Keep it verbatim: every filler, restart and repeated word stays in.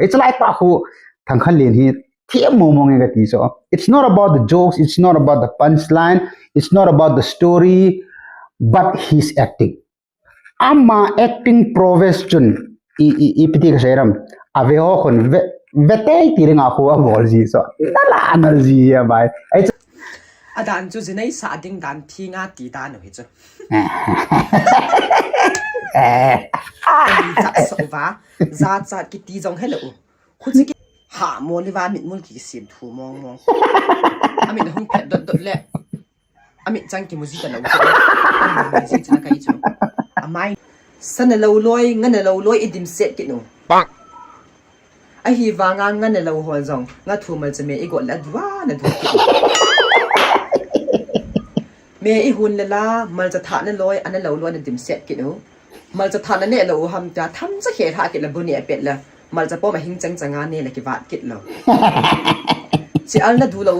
It's like pa khu Thangkhanlen hi thiam mong mong e kati chu. It's not about the jokes, it's not about the punchline, it's not about the story, but his acting. Ama acting prowess chun i i i piti ka seiram. Ave ho khun ve ve tei ti ringa khu abol ji chu. Nala nal ji a bai. Ai chu. Adan chu jinei sa ding dan thi nga ti dan u hi chu. Eh. Ani cha so va. Za cha kiti jong hello. Khu chi ki ha mo li va mit mul ki sim thu mong mong. Amin hung phet dot dot le. Amit chang kimu ji ta lo. Ji cha kai chu. Amai. Sana lo loi, ngana lo loi i dimset kit u. Bang. Ahivanga ngana lo hol jong, nga thu malcha me i got le adua na du kit u. Me i hun le la, malcha thana loi, ana lo loi na dimset kit u. Malcha thana ne lo u ham ta, tham cha khe tha kit la bu ne pet la. Malcha pom ahing chang changa ne la kivat kit lo. Chi al na du lo u